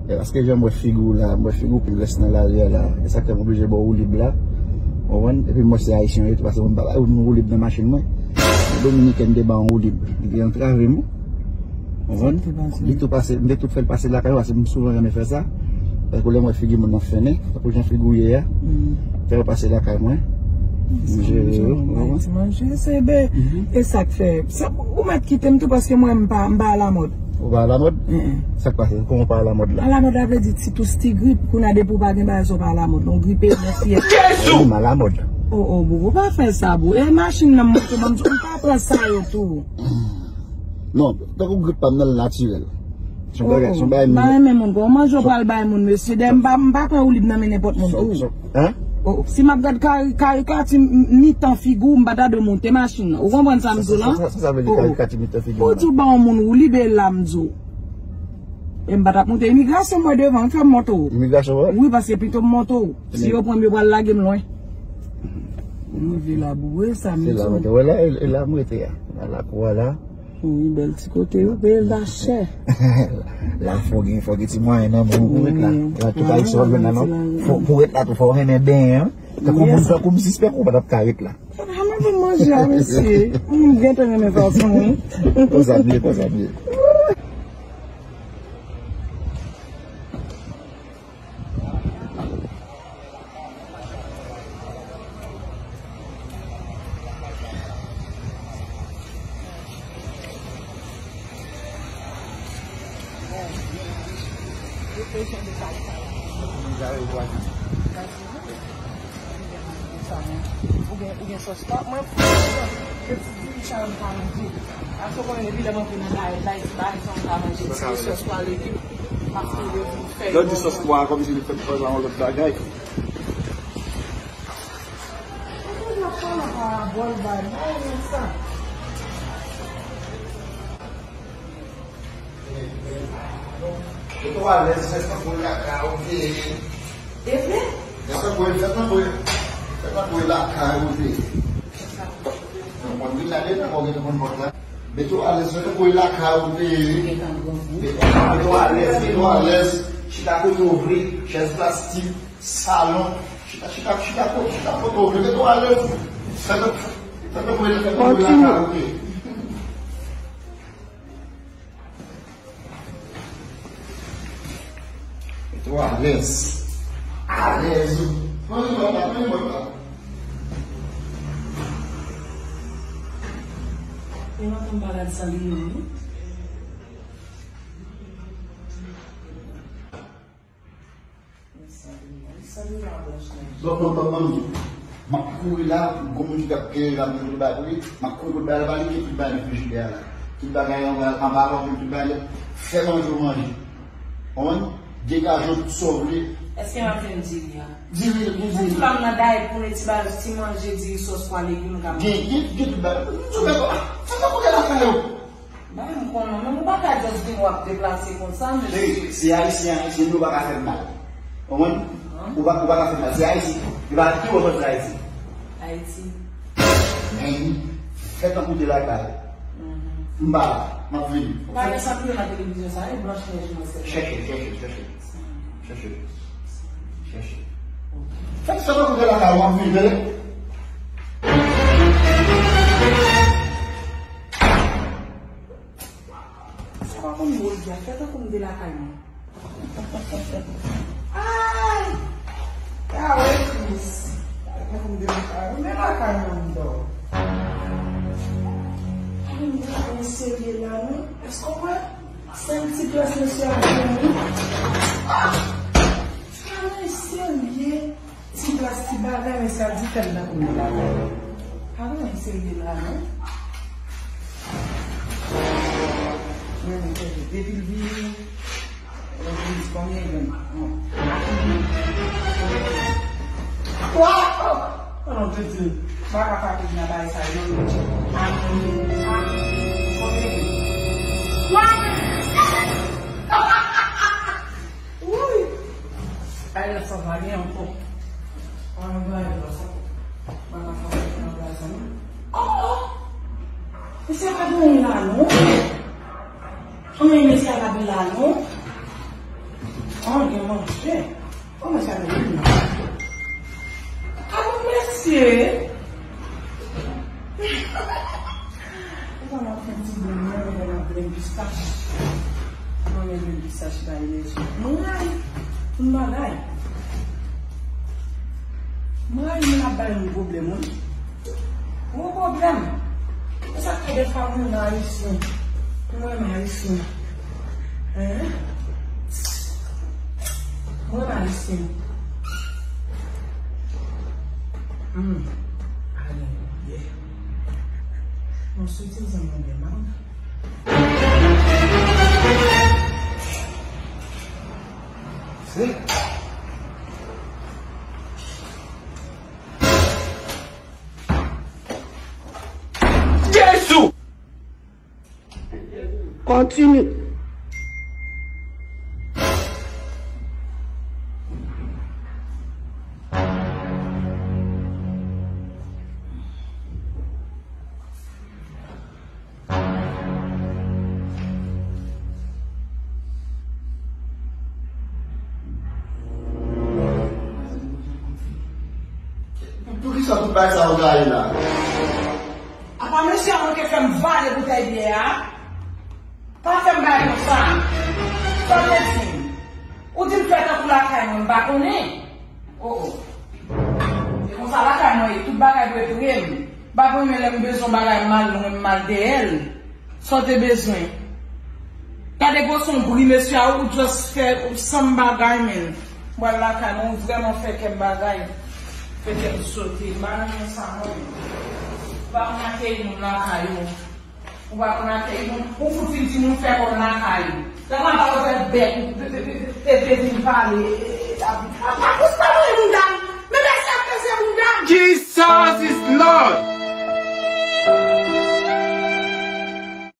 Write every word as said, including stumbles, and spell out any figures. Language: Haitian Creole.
Paske jan m wè figi w la, m wè figi w pi lès nan lari a la. E sa k fè m oblije ba w woulib la. Ou konprann? Epi m wè se ayisyen yo tou, paske mwen pa bay moun woulib nan machin mwen. Yon dominikèn te ba yon woulib. Li te antrave m. Ou konprann? Li tou pase, m te tou fè l pase lakay ou, paske m souvan renmen fè sa. Tankou lè m wè figi moun nan fennen, tankou jan figi w ye a. Fè yo pase lakay mwen. M jere yo, ou konprann? Ti manje, se be. E sa k fè. Ou mèt kite m tou, paske mwen, m pa, m pa alamòd. Ou pa alamòd? Sa k pase? Kòman ou pa alamòd la? Alamòd la vle di ti tous, ti grip. Kounye a depi ou pa gen bagay sa, ou pa alamòd. Non, gripe, nan fyè. Jezi! M alamòd. O, o, boo, ou pa fè sa, boo. E machin nan m monte, ban m di, ou pa pran sa yo tou. Non, tankou grip pa m nan, l natirèl. Se yon bagay, se yon bagay. M pa renmen moun, kòman manje w pral bay moun, mesye? Dèyè m pa, m pa kwè woulib nan men nenpòt moun tou. Hein? O, si m ap gad kari-, karikati m-, m-, mitan figi w, m pa ta dwe monte machin nan. Ou konprann sa m di w lan? Sa, sa, sa vle di karikati mitan figi w lan? Ou di w ba yon moun woulib e la m di w. E m pa t ap monte imigrasyon mwen devan, fè m monte w. Imigrasyon wè? Wi, paske pito m monte w. Si yo pran m, yo pral lage m lwen. M rive la boure sa, mesye. Se la mwen te wè la, e, e la m rete a. Nan lakou a la. Wi, bèl ti kote yo, bèl la chè. La fò gen, fò gen ti mwayen nan men w pou ret la. La tout ayisyen w ap jwenn la non. Fò, pou ret la tou, fò w renmen benyen. Tankou moun, tankou m sispèk ou pa t ap ka ret la. Sa pa manje a, mesye. M gentan renmen fason, wi. Konsa m ye, konsa m ye. Ou gen, ou gen sòs pa mwen. Ti diri sa yo m pa manje. Paske w konnen depi lè m antre nan dayèt la, e ti bagay sa yo m pa manje. Ti sòs pwa legim. Paske yo vin fè. Lè w di sòs pwa, kòmsi li fè m panse a yon lòt bagay. Mwen konn ap pale parabòl bay mwen sa. Mete w alèz, fè tankou lakay ou te ye. Epi? Fè tankou, fè tankou, fè tankou lakay ou te ye. Mwen konn vin la deja, mwen gentan konn pòt la. Mete w alèz, fè tankou lakay ou te ye. Mete w alèz, mete w alèz. Chita kote w vle, chèz plastik, salon. Chita, chita, chita kote, chita kote w vle, mete w alèz. Fè tankou, fè tankou lakay ou te ye. Mete w alèz. Alèz. Pran limòn la, pran limòn la. E maten m pa rad san limòn, wi. Donk, mwen, mwen, mwen, m ap kouri la, gon moun ki t ap kere la, mwen, tout bagay pou li, m ap kouri pou bagay la, pa li ki tout bagay nan frijidè a la. Tout bagay anba, anba lòt, tout bagay nèt. Fè manje w manje. Konprann? Degaje w tout sa w vle. Èske m ap jwenn diri a? Diri, diri. Tout pa m nan dayèt pou mete ti bagay, ti manje, diri, sòs, pwa, legim, m ka manje. Gen, gen, gen tout bagay. M di w, men, fè tankou lakay ou. Bay m konnen, men ou pa ka just vin w ap deplase konsa, mesye. Cheri, se ayisyen, ayisyen, nou pa ka fè m mal. Ou konprann? Ou pa, ou pa ka fè m mal. Se ayisyen. Yo pa kite w sòti Ayiti. Ayiti. Men, fè tankou de lakay. M pa la, m ap vini. Ou pa gen sa pou yo nan televizyon sa, e Blanch Nèj mwen sèlman. Chèche, chèche, chèche. Chèche. Chèche. Fè tankou de lakay, w ap vini, tande? Sa pa konn wòl di a, fè tankou m te lakay mwen. Ay! Kawè Kris! Fè tankou m te lakay mwen, m te lakay mwen m dò. Ay, m te lakay mwen serye la, non. Èske w wè? Sèl ti plas mesye a jwenn, wi. Ah! Kawè serye! Ti plas, ti bagay, men sa di fè m nan kounye la. Pa gen anyen serye la, non. Men, men, men, depi l vini, l vini konbyen grenn? Wa! Oh! Oh non, Didi, m pa ka fatig nan bagay sa yo. Ah, ah, konbyen grenn? Wa! Wouy! Ay, la sa va byen ankò. An, mwen al la sa. Mwen pa fè anyen nan plazan. Oh, oh! Mesye pa gen anyen la, non. Anyen mesye pa gen la, non. An gen manje. Kòman sa nou vin la? Alò, mesye. Ou konn ap fè ti bouyon, mwen ap grenn pistach. Mwen renmen grenn pistach bay mesye. Mwen ray. Mwen ray moun ap bay moun pwoblèm, wi. Gwo pwoblèm. Se sa k fè defwa mwen renmen Ayisyen. Mwen renmen Ayisyen. Hein? Mwen renmen Ayisyen. Hmm. Ayen, yeah. Mwen swete zanmi mwen mal. Se Jezi! Kontinye. Poukisa tout bagay sa yo gaye la? Apa mesye a manke fè m vale boutèy byè a? Pa fè m bagay konsa. Sa w te di m? Ou di m fè tankou lakay mwen, m pa konnen. Oh, oh. E konsa lakay mwen ye, tout bagay dwe pre m. M pa renmen lè m bezwen bagay m al lwen, m al dèyè l. Sa w te bezwen? Gade gwo sonbri mesye a, ou just fè ou sanm bagay, men. M pral lakay mwen, ou vrèman fè kè m bagay. Fè kè m sote. M pa renmen sa, mwen. Ou pa konn akeyi moun lakay ou. Ou pa konn akeyi moun. Ou fout vin di moun fè kò m lakay ou. Lè m ap ba ou fè bèk, ou pe, pe, pe, pe, pe vin pale. E, e, e, ap, ap, ap, ap peze bounda m. Men mesye ap peze bounda m. Jezi!